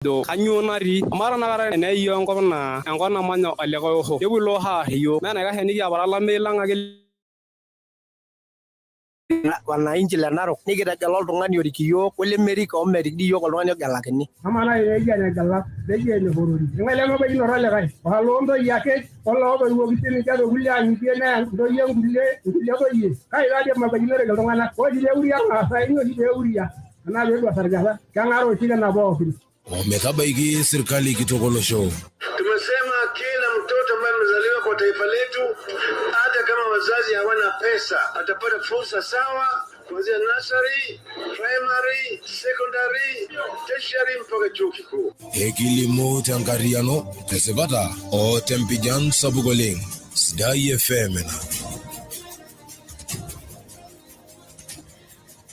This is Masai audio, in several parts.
Ajo kanyoo natii amaa tanakata eneyioo enkop naa enkop namanya olikae osho kepuo ilo osho aar iyiok menaikash enikiapare olameyu lang ake. Wananchi le Narok nikitegela oltung'ani orik iyiook olemerik omerik dii iyiook oltung'ani ogelakini. Amaa naaji peeji enegelak, neji enehorori, eng'ae lemebaikinoto olikae? Oloo ntoyie ake olootoiwuoki siininche toonkulie ang'itie neya ntoyie nkulie toyie. Kai taadii emabaikinoreki iltung'anak? Ore oshi pee euria irmaasai, inyo oshi pee euria anaa pee edua sargeta? Keng'ara oshi kina pookin. Ometabaiki sirkali kitok olosho. Tumesema kila mtoto ambaye amezaliwa kwa taifa letu, hata kama wazazi hawana pesa, atapata fursa sawa kuanzia nursery, primary, secondary, tertiary mpaka chuo kikuu. Ekilimu tenkarriyiano, tesipata o tempijan sapuk oleng. Sidai FM ina.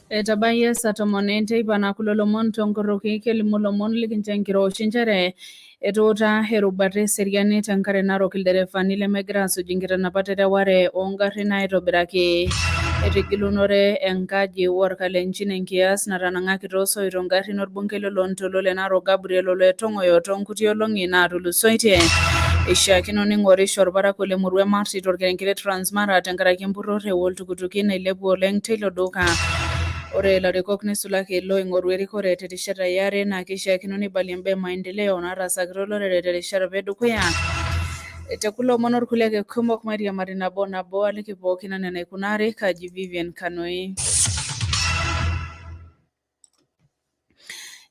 Etabayie saa tomon enteipa naa kulo lomon tonkoroki kelimu lomon likincho enkiroshi nchere etuuta erubata eseriani tenkare narok ilderefani lemegira asuj nkitanapat ereware oongarrin naitobiraki. Etigilunore enkaji orkalenjin enkias natanang'aki toosoito ngarrin orbungei lolontoluo le Narok Gabriel Ole Tong'oyo toonkuti olong'i naatulusoitie. Eishiakino neing'orisho orparakuo lemurua e Marti torkerenket le Transmara tenkaraki empurrore oltukutuki nailepua oleng teilo duka. Ore ilarikok neisulaki looing'oru erikore terishata yare naa keishiakino neibalie imbaa e maendeleo nataasakita olorere terishata apa edukuya. Te kulo omon orkulie ake kumok mairiamari nabo nabo aliki pookin anaa enaikunari kaji Vivian Kanoi.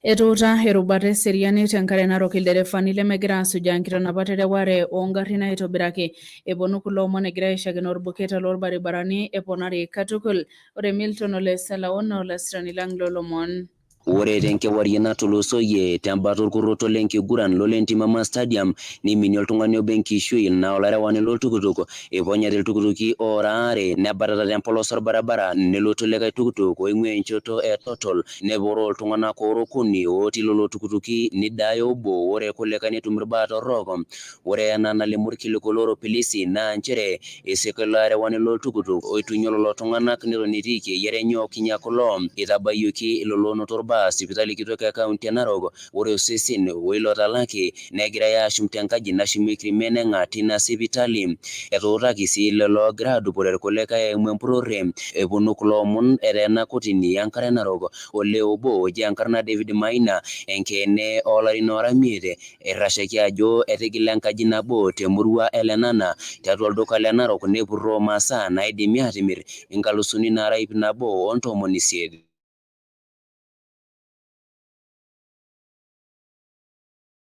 Etuuta erubata eseriani tenkare narok ilderefani lemegira asujaa nkitanapat ereware oongarrin aitobiraki. Eponu kulo omon egira aishakeno irbuketa lorbaribarani eponari katukul. Ore Milton Ole Salaon naa olasirani lang loolomon. Ore tenkewarie natulusoyie tembata olkurroto le nkiguran lo Lentimama Stadium neiminie oltung'ani obo enkishui naa olarewani loltukutuk. Eiponyate iltukutuki oora aare nebatata tempolos olbarabara nelotu likae tukutuk oing'ua enchoto e Total neporoo iltung'anak oora okuni otii lelo tukutuki neidaaya obo ore kulikae netum irbaa torrok. Ore enaa enalimu ilkiliku loolpilisi naa nchere Eisika ilo arewani loltukutuk oitunyuo lelo tung'anak neton etiiki eyiara enye ookinya kulo. Eitabayioki ilo loonoto ilbaa sipitali kitok e kaunti e Narok. Ore osesen oilo otalaki negirai aashum tenkaji nashumieki ilmeneng'a tina sipitali. Etuutaki sii lelo oogira aadupore ilkulikae eimu empurrore. Eponu kulo omon eteena kotini enkare Narok olee obo oji enkarna David Maina enkeene oo larin oora imiet Eirashaki ajo etigila enkaji nabo te murua e Lenana tiatua olduka le Narok nepurroo masaa naidimi aatimir inkalusuni naara 180.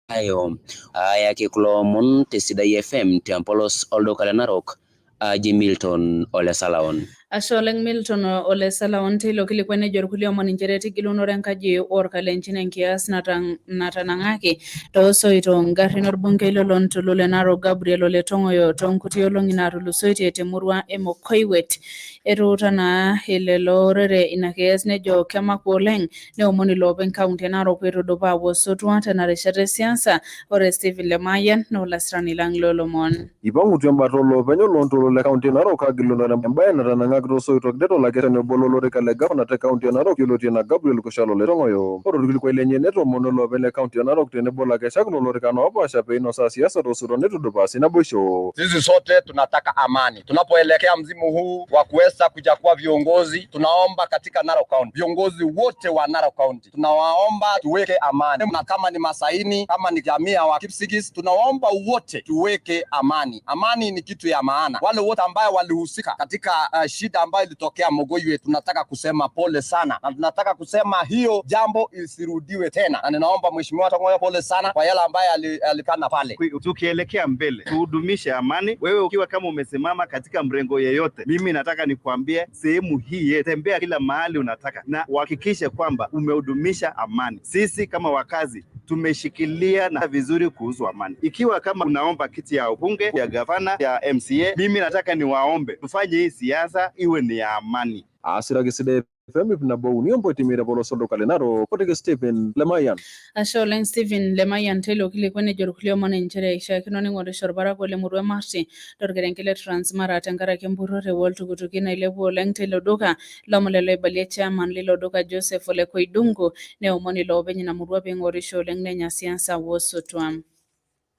Ayo, aayaki kulo omon te Sidai FM te mpolos olduka le Narok, aaji Milton Ole Salaon. Ashe oleng Milton Ole Salaon teilo kilikuai nejo irkulie omon inchere etigilunore enkaji oorkalenjin enkias natanang'aki toosoito ngarrin orbungei lolontoluo le Narok Gabriel Ole Tong'oyo toonkuti olong'i naatulusoitie temurua e Mokoiwet. Etuuta naa lelo orere ina kias nejo kemakwa oleng neomon iloopeny kaunti e Narok peitudupaa aapuo osotua tena rishata e siasa. Ore Stephen Lemayian naa olasirani lang loolomon. Eipang'utua embata oloopeny oloontoluo le kaunti e Narok aagilunore embae natanang'aki toosoitok det olakeshani obo lolorika le gavana te kaunti e Narok yioloti anaa Gabriel Kushal Ole Tong'oyo. Ore olkilikuai lenye netoomono iloopeny le kaunti e Narok tenebo lakeshak loolorikan oopaasha pee einosaa siasa tosotua neitudupaa sii naboisho. Sisi sote tunataka amani. Tunapoelekea msimu huu wa kuweza kuchagua viongozi, tunaomba katika Narok County, viongozi wote wa Narok County tunawaomba tuweke amani, na kama ni Masaini, kama ni jamii ya Wakipsigis, tunawaomba wote tuweke amani. Amani ni kitu ya maana. Wale wote ambayo walihusika katika shida ambayo ilitokea Mogoiwe, tunataka kusema pole sana, na tunataka kusema hiyo jambo isirudiwe tena, na ninaomba Mheshimiwa Tong'oyo pole sana kwa yale ambayo alikana pale. Tukielekea mbele tuhudumishe amani. Wewe ukiwa kama umesimama katika mrengo yeyote, mimi nataka nikuambie sehemu hii, tembea kila mahali unataka na uhakikishe kwamba umehudumisha amani. Sisi kama wakazi tumeshikilia na vizuri kuhusu amani. Ikiwa kama unaomba kiti ya ubunge, ya gavana, ya MCA, mimi nataka niwaombe tufanye hii siasa iwe ni ya amani. Aasiraki sidai. FM 103 ompoint imiet te polos olduka le Narok, kotiki Stephen Lemayian. Ashe oleng Stephen Lemayian teilo kilikuai. Nejo irkulie omon nchere eishiakino neing'orisho irparakuo lemurua e Marti torkerenket le Transmara tenkaraki empurrore oltukutuki nailepua oleng teilo duka. Lomon lelo oibalie chairman lilo duka Joseph Ole Koidungu neomon iloopeny ina murua peing'orisho oleng nenya siasa wosotua.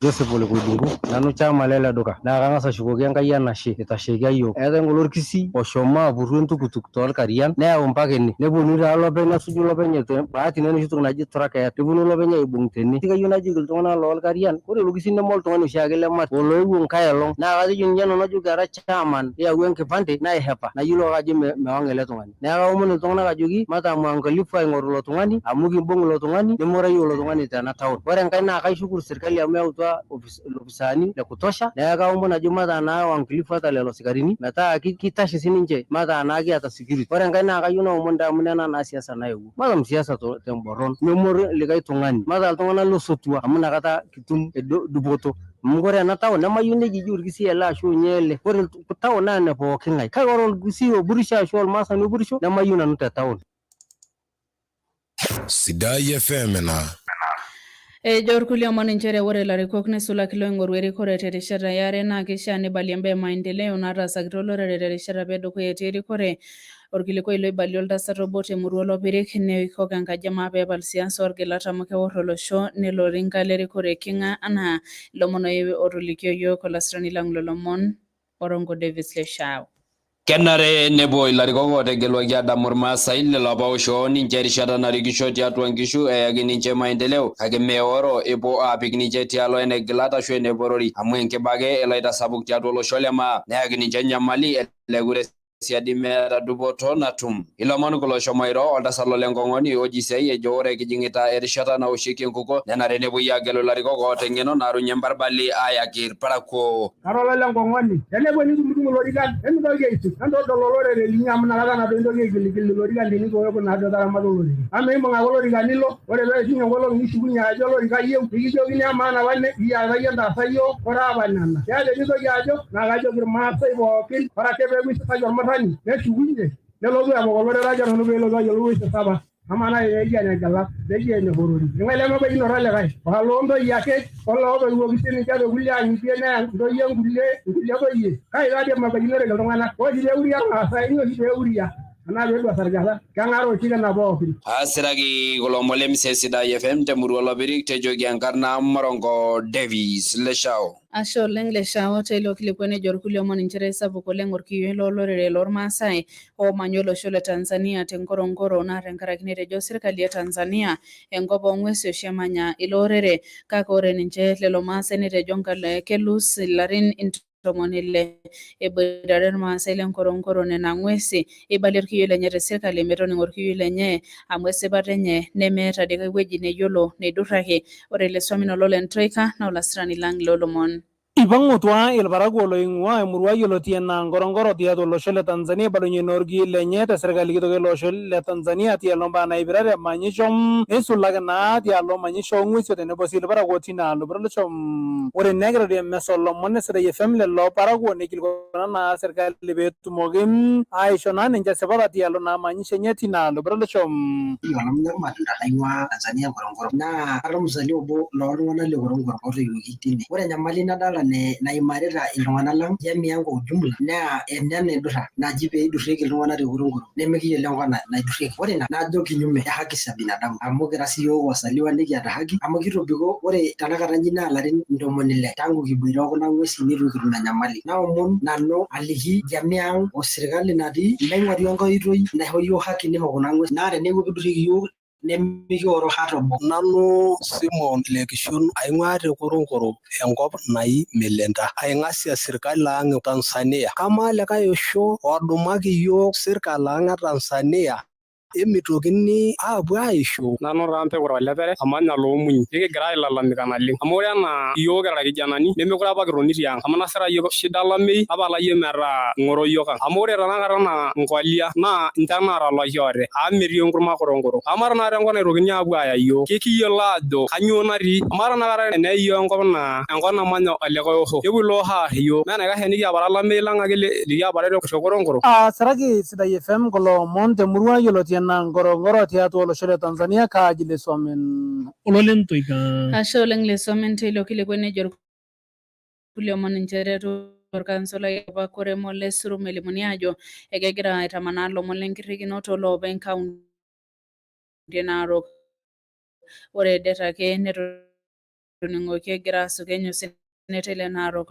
Joseph Ole Koidungu, nanu chairman lele duka. Naa kang'as ashukoki Enkai enashe itashekia yiok. Eetae ng'ole orkisi oshomo apurru entukutuk toolkarian neyau mpaka ene. Neponu taa lopeny nesuju lopeny bahati naa enoshi toki naji track eeta. Neponu lopeny aibung tene. Kayieu najoki iltung'anak loolkarian, ore ilo kisi neme oltung'ani oshiake le Marti, oloewuo nkae olong'. Naa katejo ninye nanu ajoki ara chairman iyau enkipande naihepa nayiolou ake ajo mewang' ele tung'ani. Neeku kaomon iltung'anak ajoki mataa mwangalifu aing'oru ilo tung'ani amu kimbung ilo tung'ani nemeurayu ilo tung'ani tena town. Ore enkae naa kaishukuru serkali amu eyautua ilopisaani le kutosha, neeku kaomon ajo mataa naa waangalifu ata lelo sikarini metaa kitashe sininche mataa naa kiata security. Ore enkae naa kayieu naomon ntae amu nena naa siasa nayewuo. Matam siasa temborron, nemor likae tung'ani, mataa iltung'anak losotua amu inakata kitum dupoto. Amu ore ena town nemayieu neji eji orkisii ele ashu nyoo ele. Ore town naa ene pooki ng'ae. Kake ore orkisii opurisho ashu ormaasani opurisho nemayieu nanu te town. Sidai FM ena. Ejo irkulie omon nchere ore ilarikok neisulaki loing'oru erikore terishata yare naa keishaa neibalie imbaa e maendeleo naatasakita olorere terishata apa edukuya etii erikore. Orkilikuai loibalie oltasat obo temurua Olopirik neikok enkaji maa peepal siasa orgilat amu keor olosho nelo orinka lerikore king'a anaa ilomon otolikio yiok olasirani lang lolomon Orongo Davis Leshao. Kenare nepuo ilarikok ootegeluaki adamu Irmaasai lelo apa oishoo ninche erishata narikisho tiatua nkishu eyaki ninche maendeleo, kake meoro epuo aapik ninche tialo enegilat ashu eneporori amu enkiba ake elo aitasapuk tiatua olosho le maa neyaki ninche enyamali elekure siadi meeta dupoto natum. Ilomon kulo oshomo airo oltasat Lole Nkong'oni oji Siai ejo ore kijing'ita erishata nawoshieki enkukuo nenare nepuoi aagelu ilarikok oota eng'eno naarunye mbarbali aayaki irparakuo. Kara olole Nkong'oni, tenepuo nitumutumu ilorikan, nemintoki aisik, entodol olorere linyi amu inakata nabo intoki aigiligil ilorikan linyi pooki naaduo itaramata olorere. Amaa imbung ake olorika nilo, ore pee eishunye nkolong'i nishukunye ajo olorika iyieu, nikijokini amaa napa nikiata iyie entaasa iyiook, ore apa nena. Keeta enintoki ajo, naa kajoki irmaasai pookin, ore ake peeku isisaki olmurrani, neshukunye, nelotu epok olorere ajo nanu peelotu ayiolou aisisa apa. Amaa naaji neji enegila, neji enehorori. Ing'ae lemebaikinore olikae? Oloo ntoyie ake, olootoiwuoki siininche tekulie ang'itie neya ntoyie nkulie nkulie toyie. Kai taadii emabaikinoreki iltung'anak? Ore oshi peuria irmaasai, nyoo oshi peuria anaa peedua sargata? Keng'ara oshi kina pookin. Asiraki kulo omon le Msee Sidai FM temurua Olopirik tejoki enkarna Morongo Davis Leshao. Ashe oleng Leshao teilo kilikuai. Nejo irkulie omon nchere sapuk oleng orkiyioi lolorere lormaasai oomanya olosho le Tanzania te Ngorongoro naa tenkaraki netejo sirkali e Tanzania enkop oong'uesi oshi emanya ilo orere, kake ore ninche lelo maasai netejo kelus ilarin 60 eboitare irmaasai le Ngorongoro nena ng'uesi. Eibalie orkiyioi lenye te sirkali metoning'o orkiyioi lenye amu esipata enye nemeeta dii wueji neyiolo neidurraki. Ore ele swamino Lole Ntoika naa olasirani lang loolomon. Ipang'utua ilparakuo loing'ua emurua yioloti enaa Ngorongoro tiatua olosho le Tanzania eibalunye naa orkiyioi lenye te serkali kitok ele osho le Tanzania tialo mbaa naipirare manyisho, neisulaki naa tialo manyisho oong'uesi tenebo sii ilparakuo tina alo olosho. Ore naa egira emesa olomon e Sidai FM lelo parakuo neikilikuana naa serkali peetumoki aisho naa ninche sipata tialo naa manyisho enye tina alo olosho. Olamunya Irmatunda naing'ua Tanzania Ngorongoro, naa ara ormzaliwa obo looltung'anak le Ngorongoro otoiwuoki tine. Ore enyamali nadolta naimarita iltung'anak lang jamii ang kwa ujumla naa ena naidurra naji pee idurrieki iltung'anak te Ngorongoro nemikiyiolo enkop naidurrieki. Ore ina najo kinyume e haki za binadamu amu kira siyiok wazaliwa nikiata haki amu kitobiko ore tenakata inji naa ilarin 60 tangu kiboita okuna ng'uesi nitu kitum enyamali. Naomon nanu aliki jamii ang o sirkali natii maing'oru enkae oitoi naisho yiok haki nisho kuna ng'uesi naa teneeku pidurrieki yiok nemikioro hata obo. Nanu Simon Lekishon aing'ua te Ngorongoro enkop naji Melenda. Aing'asia sirkali ang e Tanzania. Kamaa likae osho odumaki iyiok sirkali ang e Tanzania. Emitokini aapuo aisho. Nanu taa Mpekura Olepere amanya Loomunyi. Nikigira ailalamika naleng amu ore enaa iyiook kira irkijanani nemekure apa kitoni tiang amu inasita iyiook shida olameyu tapala iyie metaa ing'oro iyiook ang. Amu ore tenakata enaa nkolia naa nche naata oloshi ote amu metii enkurma Ngorongoro. Amaa tenakata enkop naitokini aapuo aaya iyiook kekiyiolo aajo kainyoo natii. Amaa tenakata eneya iyiook enkop naa enkop namanya olikae osho nepuo ilo osho aar iyiook mee enaikash enikiapare olameyu lang ake likiapare te Ngorongoro. Aasiraki Sidai FM kulo omon temurua yioloti anaa Ngorongoro tiatua olosho le Tanzania kaaji Lesuamen Ololentoika. Ashe oleng Lesuamen teilo kilikuai nejo irkulie omon nchere orkansolai apa Koremo Lesurum elimuni aajo ekegira aitamanaa lomon lenkirrikino toloopeny kaunti e Narok. Ore det ake netoning'oki egira asukeny osenetai le Narok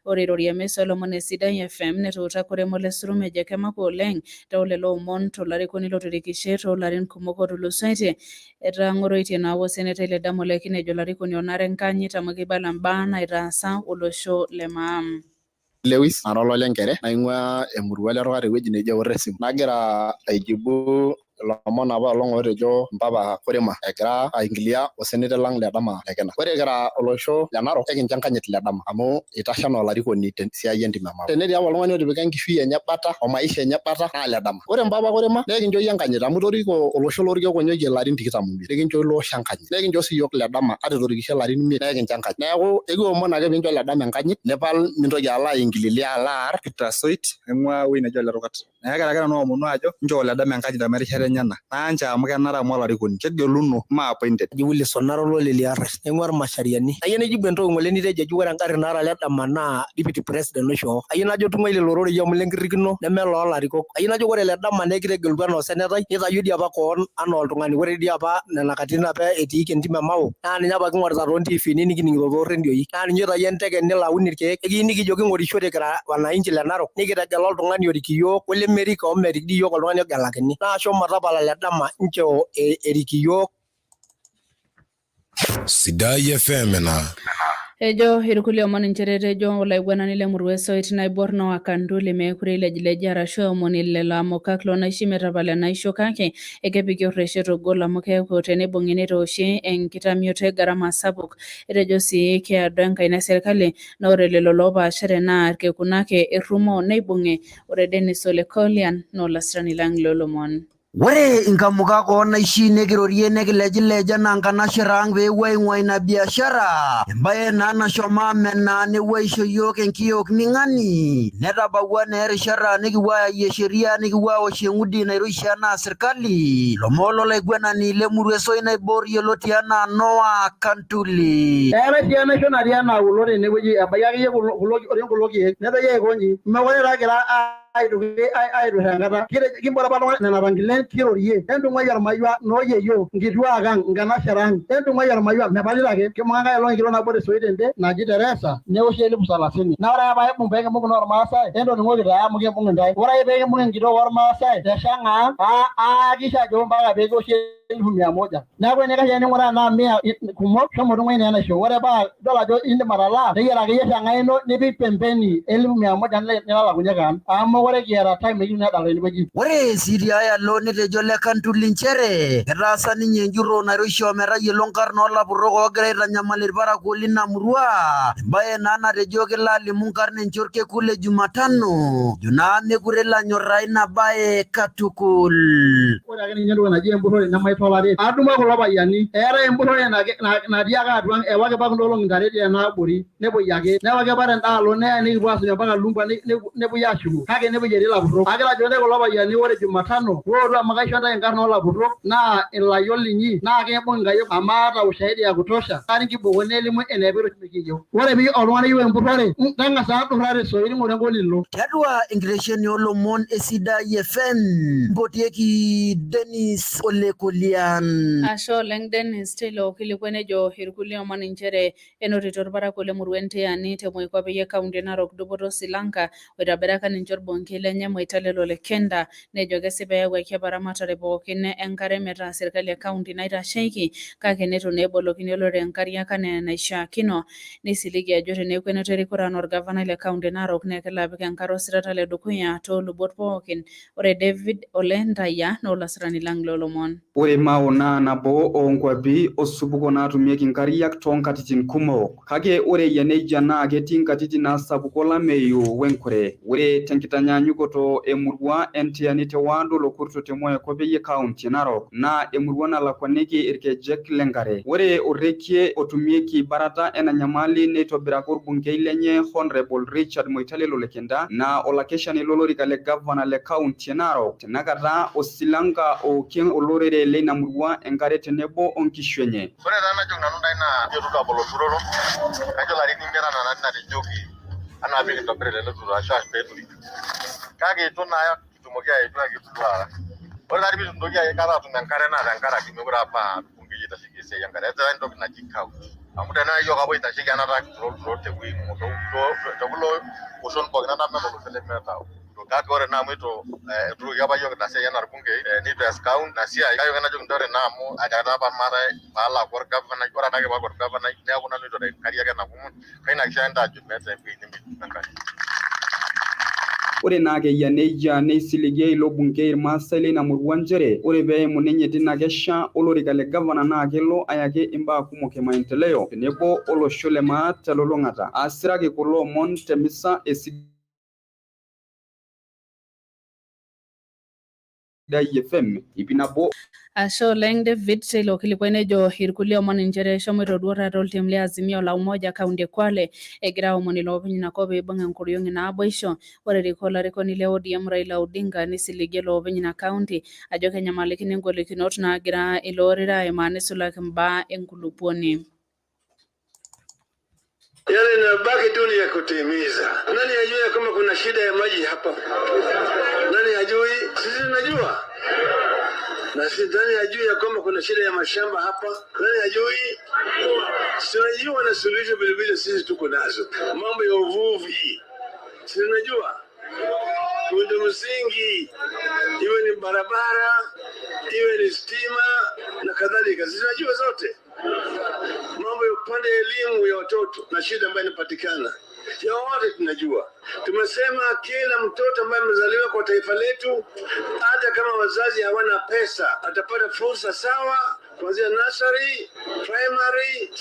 ore eirorie emisa oolomon e Sidai FM netuuta Koremo Lesurum ejo kemakwa oleng toolelo omon tolarikoni lotorikishe toolarin kumok ootulusoitie etang'oroitie naa osenetai le Dama Ole Kinejo olarikoni onare enkanyit amu keibala mbaa naitaasa olosho le maa. Lewis nara ololenkere naing'ua emurua Lerwa tewueji neji Oresim nagira aijibu ilomon apa olong otejo mpapa Korima egira aingilia osenetai lang le Dama Lekina. Ore kira olosho le Narok ekincho enkanyit le Dama amu eitashe anaa olarikoni tesiai entim e Mau. Tenetii apa oltung'ani otipika enkishui enye bata o maisha enye bata naa Ledama. Ore mpapa Korima naa ekincho iyie enkanyit amu itoriko olosho lorkeek onyokie ilarin 25 nikincho ilo osho enkanyit. Naa ekincho sii iyiook Ledama ata itorikishe ilarin 5 naa ekincho enkanyit. Neeku ekiomon ake piincho Ledama enkanyit nipal mintoki alo aingililia alo aar. Peter Soit aing'ua ewueji neji Olerukat. Neeku kira ake nanu aomonu ajo nchoo Ledama enkanyit amu erishata enye ena. Naa nchoo amu kenare amu olarikoni. Kegeluno mme appointed. Eji Wilson nara ololeliarras naing'ua Irmashariani. Ayieu naijibu entoki ng'ole nitejo eji ore engarri naata Ledama naa deputy president oishoo. Ayieu najo tung'ai lelo rorei amu lenkirrikino neme loolarikok. Ayieu najo ore Ledama naa ekitegelutua anaa osenetai nitayio dii apa koon anaa oltung'ani. Ore dii apa nena katitin apa etiiki entim e Mau naa ninye apa king'orita toontiifini nikining'ito toorrendioi. Naa ninye oitayio enteke nelo aun irkeek. Ekiyieu nikijo king'orishore kira wananchi le Narok nikitegela oltung'ani orik iyiook olemerik amu merik dii iyiook oltung'ani ogelakini. Naa shomo tapala Ledama nchoo erik iyiook. Sidai FM ena. Ejo irkulie omon nchere etejo olaiguanani lemurua e Soit Naibor Noah Kanduli meekure eilejileji arashu eomoni lelo amukak loonaishi metapala enaisho kake ekepiki orreshet ogol amu keeku teneibung'i neitooshi enkitamioto e gharama sapuk. Etejo sii keado enkaina e serkali naa ore lelo loopaashare naa irkekun ake errumoo neibung'i. Ore Dennis Ole Kolian naa olasirani lang loolomon. Ore inkamukak oonaishi nekirorie nekilejilej anaa nkanashera ang peepuo aing'ua ina biashara, embae naa nashomo amenaa nepuo aisho iyiook enkiyok ming'ani, netabawua naa erishata nikipuo ayayie sheria nikipuo aoshie eng'udi nairoshi anaa sirkali, lomon lolaiguanani lemurua e Soinaibor yioloti anaa Noah Kantuli. Eetae sii enaisho natii enaa kulo tenewueji ebaiki akeyie kulo keek nedoyio aikonji mekure taa egira aitoki aitur enkata. Kimboto apa iltung'anak nena tankilen kirorie entung'uai ormayua noo yieyioo nkituak ang nkanashera ang entung'uai ormayua mepalita ake. Kimbung'a enkae olong enkitok nabo tesoit tende naji Teresa neoshi elipu salasini. Naa ore ake paaibung pee kimbung kuna ormaasai entoning'oki taa amu kimbung intae. Ore ake pee kimbung enkitok ormaasai te Shang'aa aakikisha ajo mpaka pee kioshi elipu mia moja. Neeku enaikash tening'uraa tenaa mia kumok shomo tung'uai naa enaisho. Ore paa idol ajo indim atalaa teyiara akeyie Shang'aa ino nipik pembeni elipu mia moja nilalakunye kaan amu mekure kiata time nikitum nedala tenewueji. Ore sii tiai alo netejo le Kantuli nchere etaasa ninye enjurro nairoshi ometayiolo nkarn oolapurrok oogira aitanyamal irparakuo lina murua, embae naa natejo kelo alimu nkarn enche orkekun le Jumatano ejo naa mekure elo anyorraa ina bae katukul. Ore ake ninye entoki naji empurrore nemaitolari. Adumu kulo payiani. Eetae empurrore natii ake atua ang. Ewaki apa kunda olong'i ntare tena abori nepuoi ake. Newaki apa tenda alo neya nikipuo asuj mpaka Lumba nepuoi ashuko. Kake nepuoi etii ilapurrok. Agira ajoki ntae kulo payiani ore Jumatano wootu amu kaisho ntae inkarn oolapurrok naa ilayiok linyi naa kiibung inkayiok amu aata ushahidi ya kutosha. Natii nkiboko nelimu enepik nikiyieu. Ore pee oltung'ani oyieu empurrore, tang'asa ndurra tesoit ng'ura enkop lilo. Tiatua enkitesheni oolomon e Sidai FM, mpotieki Dennis Olekolia. Eserian. Ashe oleng Dennis teilo kilikuai nejo irkulie omon nchere enotito irparakuo lemurua Entiani te moikuape e kaunti e Narok dupoto silanka oitobiraka ninche orbungei lenye Moitalel Ole Kenta nejo kesipa eyawuaki apa eramatare pookin enkare metaa serkali e kaunti naitasheiki kake neitu naa ebolokini olorere nkariak anaa enaishiakino neisiligi ajo teneeku enoto erikore anaa orgavanai le kaunti e Narok naa kelo apik enkare osirata le dukuya toolubot pookin. Ore David Ole Ntayia naa olasirani lang loolomon. Ore Mao naa nabo oo nkwapi osupuko naatumieki nkariak too nkatitin kumok. Kake ore eyia nejia naa ketii nkatitin naasapuku olameyu we nkure. Ore tenkitanyaanyukoto emurua e Ntiani te ward Olokurto te Moikuape e kaunti e Narok naa emurua nalakwaniki irkejek le nkare. Ore orekie otumieki barata ena nyamali neitobiraka orbungei lenye Honorable Richard Moitalel Ole Kenta naa olakeshani lolorika le gavana le kaunti e Narok tenakata osilanka ookie olorere leina murua enkare tenebo o nkishu enye. Ore taa enajoki nanu ntae naa nchoo abol olturoro, kajo ilarin imiet anaa natejoki anaa pee kintobir ele turur ashu pee eturi. Kake eitu naa kitumoki aetu aketuru taata. Ore taatoi pee eitu kintoki aikata aatum enkare naa tenkaraki meekure apa aa irbungei oitasheki esiai enkare. Eetae entoki naji county. Amu tenaa iyiook apa oitasheki ena taa kituro olturur te wueji te kulo oshon pookin etaa meeta olosho lemeeta olturur. Kake ore naa amu eitu eturoki apa iyiook ina siai anaa irbungei neitu eas county ina siai kake najoki ntae ore naa amu atiakita apa irmaasai paalo aaku orgavanai ore adake paaku orgavanai neeku nanu oitore inkariak ena kumon kayieu naiakikisha ntae ajo meeta ewueji nemetum enkare. Ore naa ake eyia nejia neisiligie ilo bungei ilmaasai leina murua nchere ore pee eimu ninye tina kesha olorika le gavana naa kelo ayaki imbaa kumok e maendeleo tenebo olosho le maa telulung'ata. Aasiraki kulo omon te misa e Sidai FM 100. Ashe oleng David teilo kilikuai nejo irkulie omon nchere eshomoito duo taata oltim le Azimio la Umoja kaunti e Kwale egira aomon iloopeny ina kop peibung enkoriong naboisho. Ore erikoo olarikoni le ODM Raila Odinga neisiligie iloopeny ina kaunti ajo kenyamalikini ngolikinot naagira ilo orere aimaa neisulaki imbaa enkulupuoni. Yale inayobaki tu ni ya kutimiza. Nani ajue kama kuna shida ya maji hapa? Nani hajui? Sisi tunajua. Na sisi nani hajui ya kwamba kuna shida ya mashamba hapa? Nani hajui? Si tunajua na suluhisho vile vile sisi tuko nazo. Mambo ya uvuvi. Si tunajua? Miundo msingi, iwe ni barabara, iwe ni stima na kadhalika. Sisi tunajua zote. Mambo ya upande ya elimu ya watoto na shida ambayo inapatikana yote tunajua. Tumesema kila mtoto ambaye amezaliwa kwa taifa letu, hata kama wazazi hawana pesa, atapata fursa sawa kuanzia nursery, primary,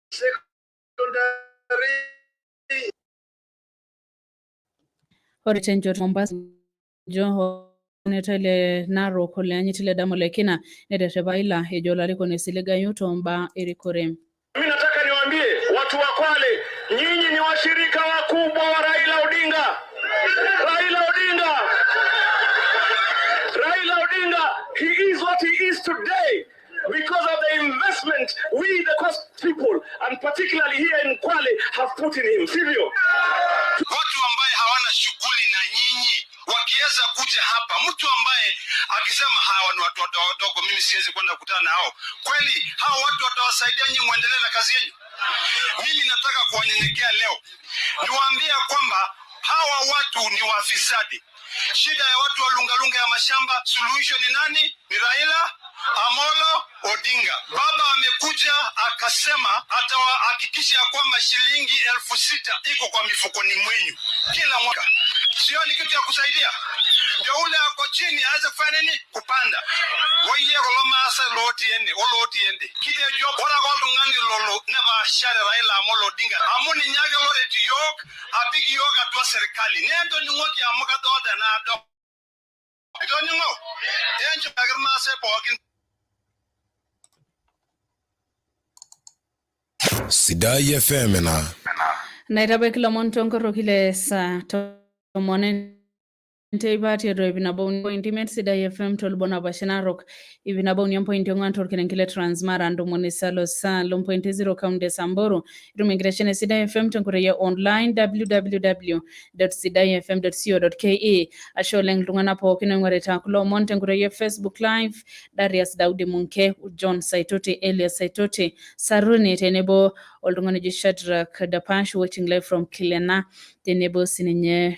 secondary. Ore tenchoto Mombasa Joho le Narok oleanyiti Ledama Ole Kina neterrepa ila ejo olarikoni oisiligayu toombaa erikore. Mimi nataka niwaambie watu wa Kwale, nyinyi ni washirika wakubwa wa Raila Odinga. Raila Odinga, Raila Odinga, he is what he is today because of the investment we the Coast people and particularly here in Kwale have put in him. Sivyo? Watu ambaye hawana shughuli na nyinyi wakiweza kuja hapa, mtu ambaye akisema hawa ni watu wadogo, mimi siwezi kwenda kukutana na hao, kweli hao watu watawasaidia nyinyi muendelee na kazi yenu? Mimi nataka kuwanyenyekea leo, niwaambie kwamba hawa watu ni wafisadi. Shida ya watu wa lungalunga ya mashamba, suluhisho ni nani? Ni Raila Amolo Odinga. Baba amekuja akasema atawahakikisha kwamba shilingi 6,000 iko kwa mifukoni mwenyu kila mwaka. Sio ni kitu ya kusaidia? Ndio ule ako chini aweze kufanya nini? Kupanda. Woyie kulo maasai lotii ene olotii ende. Kitejo ore ake oltung'ani lolo nepaashare Raila Amolo Odinga amu ninye ake loret iyiok apik iyiok atua serkali. Nentoning'oki amu kadolta enaado. Itoning'o? Enchokaki irmaasai pookin. Sidai FM na. Naitabaiki ilomon toonkoroki le saa 10. Enteipa tiatua 101.5 Sidai FM tolubot napaasha Narok, 103.4 torkerenket le Transmara, 97.0 kaunti e Samburu. Itum enkitesheni e Sidai FM tenkoitoi e online www.sidaifm.co.ke. Ashe oleng iltung'anak pookin oing'orita kulo omon tenkoitoi e Facebook Live, Darius Daudi Munke, John Saitoti, Elias Saitoti, Saruni tenebo oltung'ani oji Shadrack Dapash watching live from Kilena tenebo sininye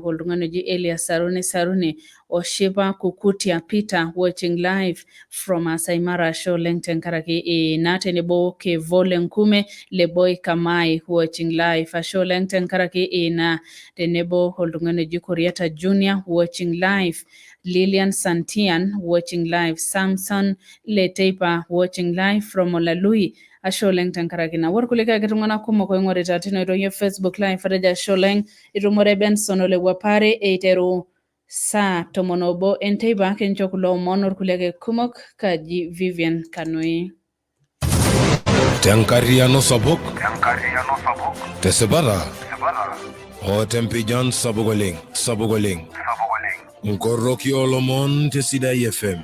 oltung'ani oji Elias Saruni Saruni Oshipa Kukutia Peter watching live from Masai Mara. Ashe oleng tenkaraki ina tenebo Kevole Nkume Leboi Kamai watching live. Ashe oleng tenkaraki ina tenebo oltung'ani oji Koriata Junior watching live, Lilian Santian watching live, Samson Leteipa watching live from Olalui. Ashe oleng tenkaraki ina. Ore kulikae ake tung'anak kumok oing'orita tina oitoi e Facebook live, atejo ashe oleng. Itumore Benson Ole Wapare eiteru saa 11 enteipa kincho kulo omon orkulie ake kumok. Kaji Vivian Kanoi. Tenkarriyiano sapuk, tesipata o tempijan sapuk oleng, sapuk oleng. Nkoroki oolomon te Sidai FM.